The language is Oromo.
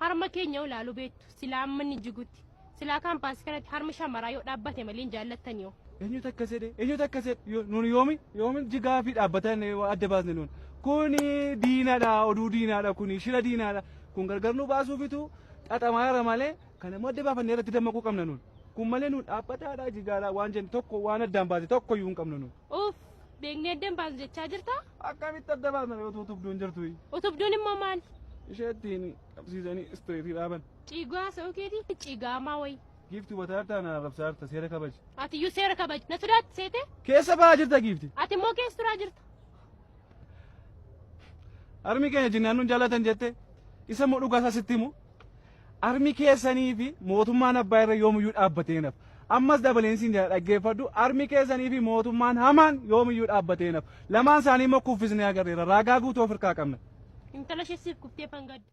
Harma keenya ilaaluu beektu silaa amma inni jigutti. Silaa kaampaasii kanatti harmi shamaraa yoo dhaabbate malee hin jaallattani yoo. Eenyutu akkas jedhe? Eenyutu akkas jedhe? Nuun yoomi yoomi jigaa fi dhaabbatan adda baasne nuun. Kuni diinadha, oduu diinaadha kuni shira diinaadha. Kun gargar nu baasuufitu xaxamaa jira malee kana immoo adda baafannee irratti dammaquu qabna nuun. Kun malee nuun dhaabbataadha jigaadha waan jennu tokko waan addaan baase tokko iyyuu hin qabnu nuun. Uff beeknee adda hin baasnu jechaa jirtaa? Akkamitti adda baasna yoo utubduun jirtu? Utubduun immoo maali? Ishee ittiin qabsiisanii istireetii dhaaban. Ciigoo haasa'uu keetii ciigaamaa wayii. Giifti hubataa jirtaa na arrabsaa jirta seera kabaji. Ati iyyuu seera kabaji. Na sodaatti seete? Keessa ba'aa jirta giifti. Ati immoo keessa turaa jirta. Armi keenya jinnaan nun jaallatan jette isa immoo dhugaa isaa sitti himu. Armi keessanii fi mootummaan abbaa irra yoomiyyuu dhaabbatee naf. Ammas dabaleen siin jedha dhaggeeffadhu armi keessanii fi mootummaan hamaan yoomiyyuu dhaabbatee naf. Lamaan isaanii immoo kuffisnee agarreera raagaa guutuu of hirkaa qabna. Intala ishee siif kuftee fangadda.